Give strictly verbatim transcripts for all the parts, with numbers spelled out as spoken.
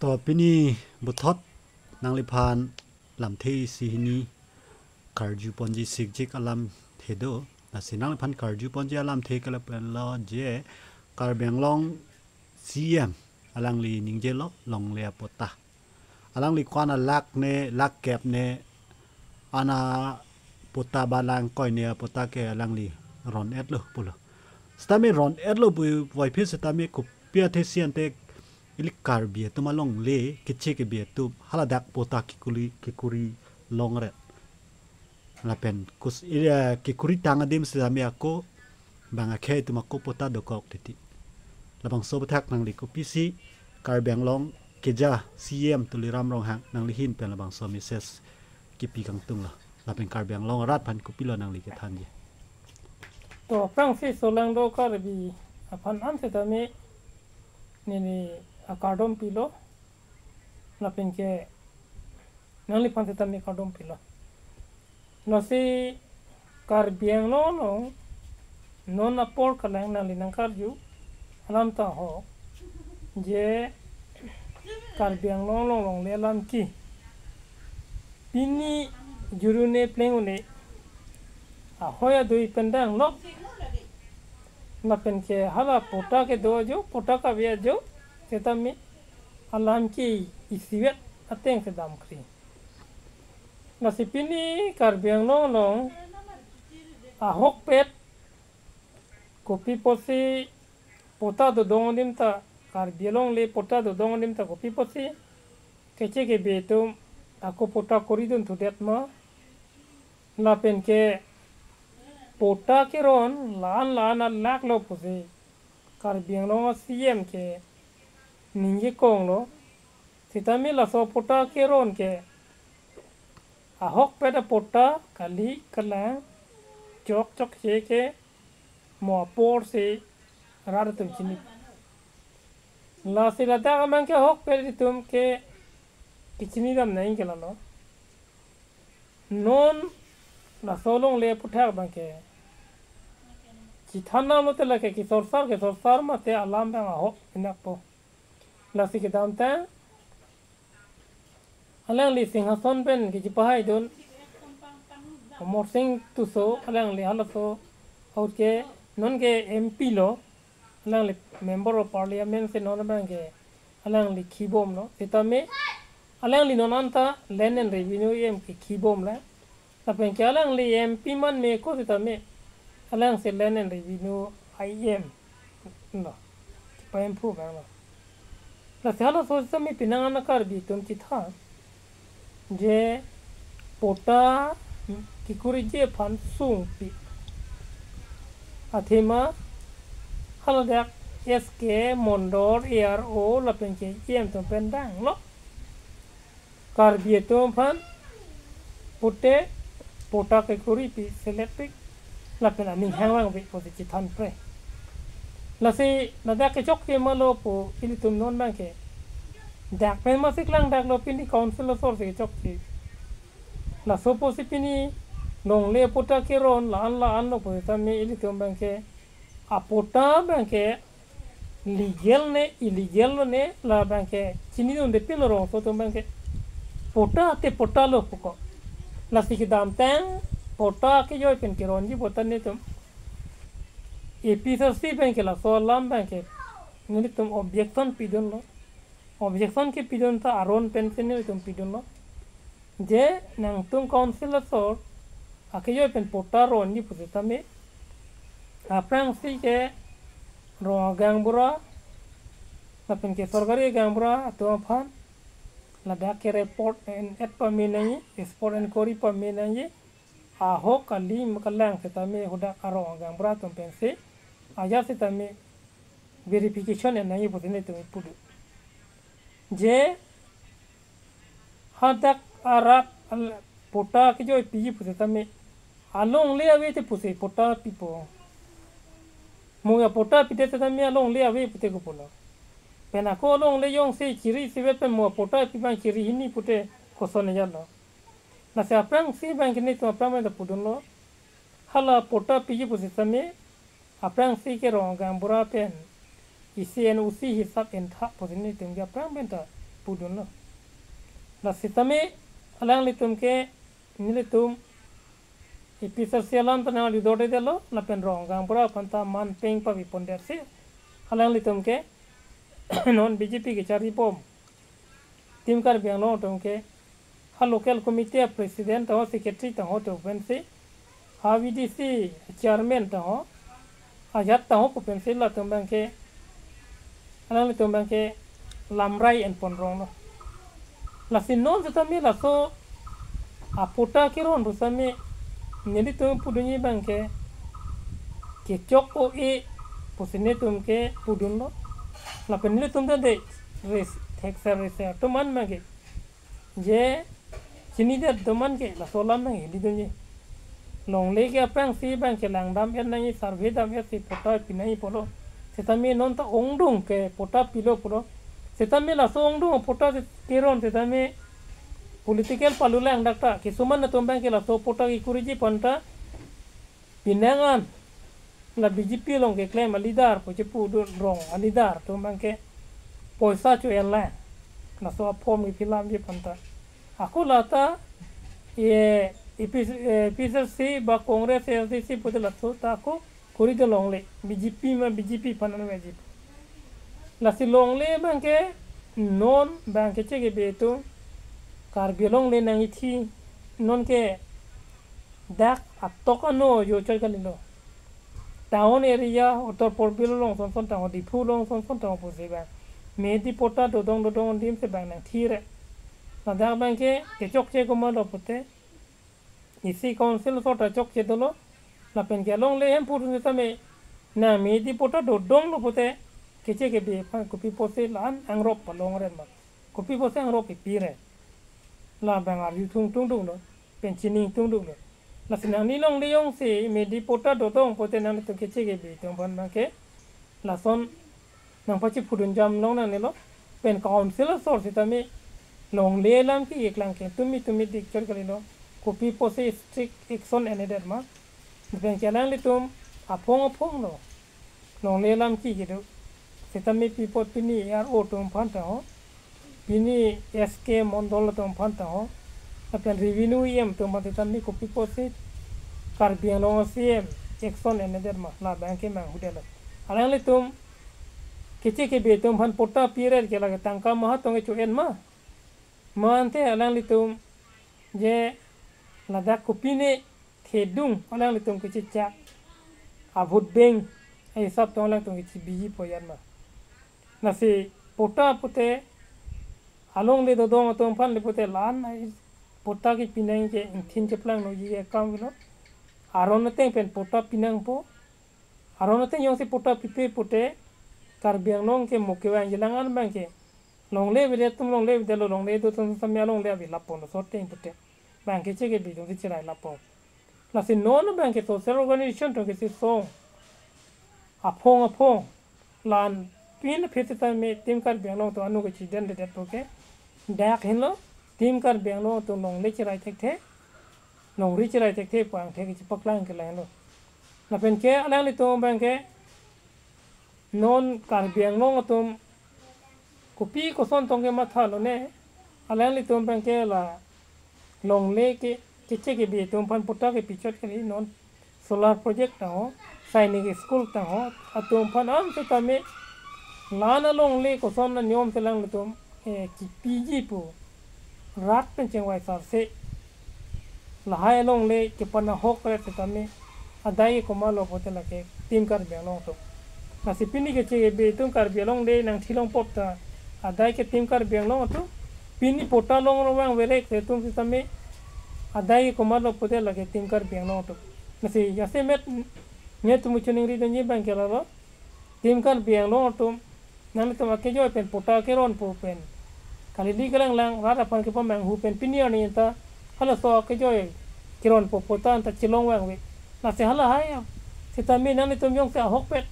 To pini puthot nangliphan lamthe isi hini karju ponji sikjik alamthe do. Lasi nangliphan karju ponji alamthe ke lapen lo je Karbi Anglong C M alangli ningjelo longle apatta. Alangli ko-an alakh ne, lakh kep ne, ana patta ba lang koi ne apatta ke alangli ron-etlo pulo. Sitame ron-etlo pu puvoiphit sitame kopi athe si ante ili Karbi atum alongle keche kebi atum haladak patta kekuri, kekuri longret. Lapen kus, ili, eh, kekuri tang adim sitame ako bang akhei atum ako patta dokok titi. Labangso aputhak nangli kopisi Karbi Anglong keja C M Tuliram Ronghang nangli ahin pen labangso message kipi kangtung lo. Lapen Karbi Anglong arat aphan kopilo nangli kethanji. To aphrangsi solangdo Karbi aphan an sitame neli akardom pilo. Lapen ke nangliphan sitame kardom pilo. Lasi Karbi Anglong along non apor kalang nangli nangkarju alam ta ho je Karbi Anglong along longle alam ke pini juru ne pleng une ahoi adui pen danglo. Lapen ke hala patta kedo ajo, patta kave ajo, sitame alam ke isivet ateng si damkri. Lasi pini Karbi Anglong along ahokpet kopi pusi patta dodong adim ta, Karbi alongle patta dodong adim ta kopi pusi keche kebi atum ako patta kori dun thudet ma. Lapen ke patta keron la-an la-an alakh lo pusi Karbi Anglong a C M ke ningje konglo. Sitame laso patta keron ke ahokpet apatta kali kalang chok chokche ke mo apor si rat atum chini. Lasi ladak amang ke ahokpet atum ke kechini dam nangji ke lalo. Non laso longle aputhak abang ke chethan nanglo te lake kesorsar kesorsar mate alam abang ahok pinakpo. Lasi kedamtang alangli Singhason pen kechepahai dun Amarsing Tisso alangli halaso ahut ke non ke M P lo, alangli Member of Parliament si non abang ke alangli khibomlo. Sitame alangli non anta Land and Revenue E M ke khibomlo. Lapen ke alangli M P man me ko sitame alangsi Land and Revenue E M lo. Chepahemphu abang lo. Lasi halaso sitame penang an a Karbi atum chethan je patta kekuriji aphan sungpi. Athema haladak S K Mondol A R O lapen ke E M atum pen danglo. Karbi atum aphan pute patta kekuri pi selet pik lapen aning hanglang pik pusi chethan pre. Lasi ladak kechokche ma lo pu ilitum non abang ke dak pen masi klangdaklo, pini council asor si kechokche. Laso pusi pini longle patta keron la-an la-an lo pu sitame ilitum abang ke apatta abang ke legal ne illegal lo ne labang ke chini dunde pinlo, rongso atum abang ke patta te patta lo puko. Lasi kedamtang patta kejoi pen keronji patta netum A P H L C abang ke laso alam abang ke nelitum objection pidunlo. Objection kepidun ta aron pensi nelitum pidunlo. Je nangtum council asor akejoi pen patta ronji pusitame aphrangsi ke rong agaonbura lapen ke sorkari agaonbura atum aphan ladak ke report en-et pame nangji, spot inquiry pame nangji, ahok kali ma kalang sitame hadak arong agaonbura atum pensi ajat sitame verification en nangji pusi nelitum pudu. Je hadak arat al-, patta kejoi piji pusitame alongle ave te pusi patta pipo. Mo apatta pite sitame alongle ave pute kopulo. Pen ako alongle jongsi kiri isivet pen mo apatta pi abang kiri hini pute koson ajatlo. Lasi aphrangsi abang ke netum aphrang pen ta pudunlo. Hala patta piji pusitame aphrangsi ke rong agaonbura pen isi en usi hisap entha pusi netum ke aphrang pen ta pudunlo. Lasi tame alanglitum ke nelitum A P H L C alam ta nangridordedetlo, lapen rong gaonbura aphanta man peng pavepondetsi alanglitum ke non B J P kecharibom Team Karbi Anglong atum ke ha local committee a president tangho, secretary tangho pu pensi, ha V D C chairman tangho, ajat tangho pu pensi latum abang ke, alanglitum abang ke lamrai enpon ronglo. Lasi non setame laso apatta keron pu setame nelitum pudunji abang ke kechok o-e pusi nelitum ke pudunlo. Lapen nelitum ta de res thekser reser atum an abang ke je chinidet atum an ke laso alam nangli dunji. Longle ke aphrangsi abang ke langdam-et nangji, survey dam-etsi patta pinangji pulo. Setame non ta ongdung ke patta pilo pulo. Setame laso ongdung patta keron setame political palu lang dak ta. Kisuman atum abang ke laso patta kekuriji aphanta pinang an la B J P along keklem a leader pu chepudun rong a leader atum abang ke poisa cho-en lang. Laso a form ke fill up ji aphanta. Ako lata ye A P C, eh, A P H L C ba Congress, A S D C pute laso ta ako kori do longle. B J P ma B J P aphan an veji. Lasi longle abang ke non abang ke chekebe atum Karbi Anglong le nangkethi non ke dak atok ano jo choi kalilo. Town area, Uttar Purbi along son son tangho, Diphu along son son tangho pusi abang medi patta dodong dodong adim si abang nangthire. Ladak abang ke kechokche komatlo pute isi council asor ta chokche dolo. Lapen ke alongle hemphu setame nang medi patta dodonglo pute kechekebe aphan kopi pusi la-an angrop palongren ma, kopi pusi angrop pipire. La abang arju thung tungdunglo, pen chini tungdunglo. Lasi nangli longle jongsi medi patta dodong pute nanglitum kechekebe atum aphan abang ke lason nangpachipudun jam long nangnelo. Pen council asor setame longle alam ke-ik lang ke tumi tumi dik chot kalilo. Kopi pusi strict action endet ma. Pen ke alanglitum aphong aphonglo longle alam ke-ik do. Setame pi apot pini A R O atum aphan tangho, pini S K Mondol atum aphan tangho, lapen revenue E M atum aphan setame kopi pusi Karbi Anglong C E M action endet ma, la abang ke manghudetlo. Alanglitum kechekebe atum aphan patta piret ke lake tangka maha tong kecho-en ma. Ma ante alanglitum je ladak kopine thedung alanglitum kechechak a vote bank ahisap tong alanglitum kechebiji pu ajat ma. Lasi patta pute alongle dodong atum aphan le pute la-an patta kepinang ke ingthin cheplangnoji ke akam avelo. Aron ateng pen patta pinangpo. Aron ateng jongsi patta pipe pute Karbi Anglong ke mo kevangji alang an abang ke longle avedet atum longle avedetlo, longle do atum setame alongle ave lapulo, laso ateng pute abang ke chekebe atum si cherai lapo. Lasi non abang ke social organization atum kesi song aphong aphong la-an pinphi setame Team Karbi Anglong atum anu kechedendetpo ke dak henlo Team Karbi Anglong atum longle cherai thekthe, longri cherai thekthe pu angthek kechepaklang ke la-an lo. Lapen ke alanglitum abang ke non Karbi Anglong atum kopi koson tong kemathalo ne, alanglitum abang ke la longle ke kechekebe atum aphan patta kepi chot kali, non solar project tangho, Sainik School tangho, atum aphan an setame la-an alongle koson aniyom si alanglitum eh, kepiji pu rat pen chingvai sarse. Lahai alongle kepan ahokpet setame adai ke komatlo pute lake Team Karbi Anglong atum. Lasi pini kechekebe atum Karbi Anglong le nangthi longpo ta adai ke Team Karbi Anglong atum. Pini patta long ro vangverek atum setame adai ke komatlo pute lake Team Karbi Anglong atum. Lasi jasemet netum chiningri dunji abang ke lalo, Team Karbi Anglong atum, nanglitum akejoi pen patta keronpo pen kalili kalanglang rat aphan kepamanghu pen pini arni ta halaso akejoi keronpo patta anta chelong vangve. Lasi halahai setame nanglitum jongsi ahokpet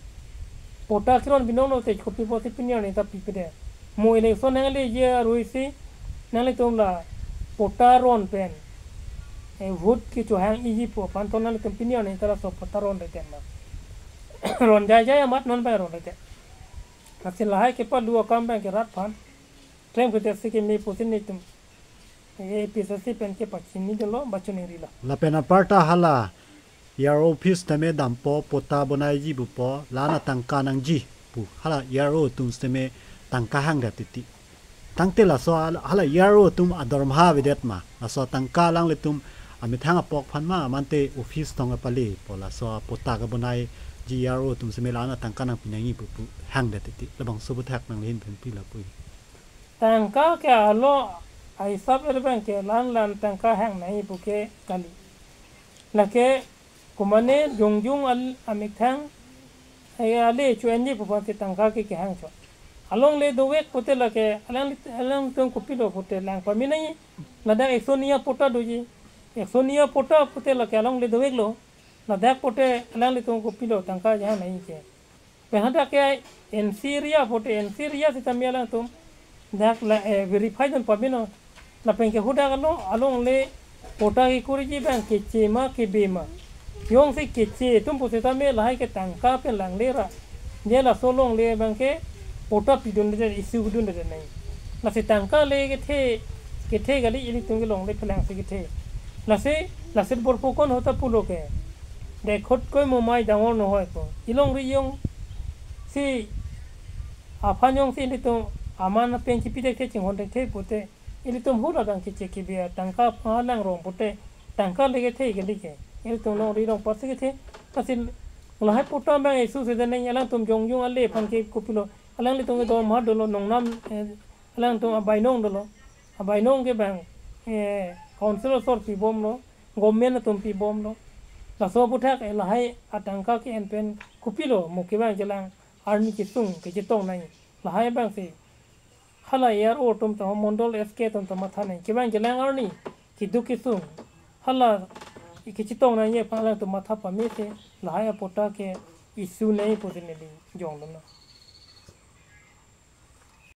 patta keron binong lo te kopi pusi pini arni ta pipedet? Mo election nangle je arui si nanglitum la patta ron pen eh, vote kechohang-iji pu aphan to nanglitum pini arni ta laso patta ronredet ma. Ron jaijai amat non abang ronredet. Lasi lahai kepalu akam abang ke rat aphan Klem kete si keme pusi nelitum A P H L C pen kepachini dolo, pachini rilo. Lapen aparta hala E R O office tame dampo, patta bonaiji pupo, la-an atangka nangji pu hala E R O atum sitame tangka hangdet titi. Tangte laso al-, hala E R O atum adormaha avedet ma, laso atangka alanglitum amethang apok aphan ma, mante office tong apale pu, laso patta kabonaiji E R O atum sitame la-an atangka nangpi nangji pu pu hangdet titi. Labangso aphuthak nangli ahin pen pilo pu. Tangka ke alo ahisap er abang ke la-an la-an tangka hang nangji pu ke kali. Lake komane jongjong al amethang, eh, ale chu-enji pu aphan si tangka ke kehang chot. Alongle dovek pute lake alang, alangtum kopilo pute lang pame nangji. Ladak ekso ni a patta doji. Ekso ni a patta pute lake alongle doveklo. Ladak pute alanglitum kopilo tangka kehang nangji ke. Pen hadak ke N C area pute, N C area sitame alangtum dak la, eh, verify dun pame non. Lapen ke hadak alo, alongle patta kekuriji abang keche ma kebe ma. Jongsi keche atum pusitame lahai ke tangka pen langle ra, je laso longle abang ke patta pidunde, issue dunde nangji. Lasi tangka le kethe, kethe kali, ilitum ke longle phelang si kethe. Lasi, lasi borpukon ahut ta pulo ke, "Dekhot koi momai dangor nohoi" pu. Ilongri jongsi aphan jongsi ilitum aman pen chipi thekthe, chinghon thekthe pute, ilitum hula abang keche kebe, tangka aphan langrong pute, tangka le kethe kali ke. Ilitum longri longpat si kethe. Lasi lahai patta abang issue si dun nangji, alangtum jongjong ale aphan ke kopilo. Alanglitum ke dormaha dolo, nongnam, eh, alangtum abainong dolo. Abainong ke abang, eh, council asor pibomlo, government atum pibomlo. Laso aphuthak, eh, lahai atangka ke-en pen kopilo, mo kevang chelang arni kesung kechetong nangji. Lahai abang si hala E R O atum ta, mondol S K atum ta matha nangji. Kevang chelang arni keduk kesung hala kechetong nangji aphan alangtum matha pame si lahai apatta ke issue nangji pusi neli jongdunlo.